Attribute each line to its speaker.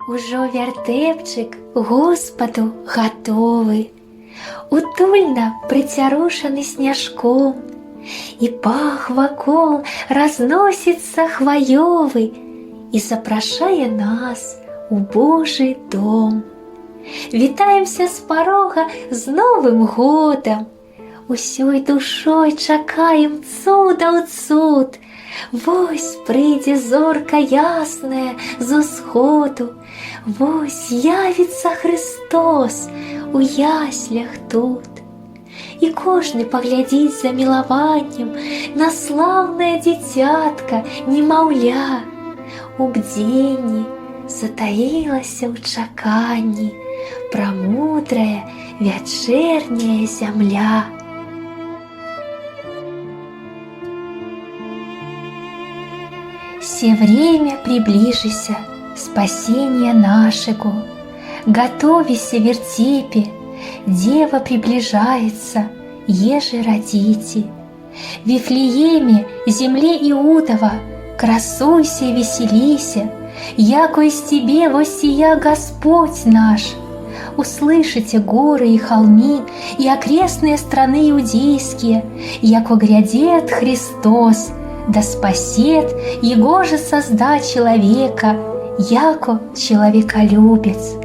Speaker 1: Ужо вяртэпчык Госпаду гатовы, утульна прыцярушаны сняжком, і пах вакол разносіцца хваёвы і запрашае нас у Божы дом. Вітаемся з парога з Новым годам. Усёй душой чакаем цуда ў цуд. Вось прыйдзе зорка ясная з усходу, вось явіцца Хрыстос у яслях тут. І кожны паглядзіць за мілаваннем на слаўнае дзіцятка, немаўля. У бдзенні затаілася ў чаканні прамудрая вячэрняя зямля. Се время приближися, спасение нашего. Готовися вертепе, Дева приближается, еже родите. В Вифлееме, земле Иудова, красуйся и веселися, яко из тебе воссия Господь наш. Услышите горы и холми, и окрестные страны иудейские, яко грядет Христос, да спасет Его же созда человека, яко человеколюбец.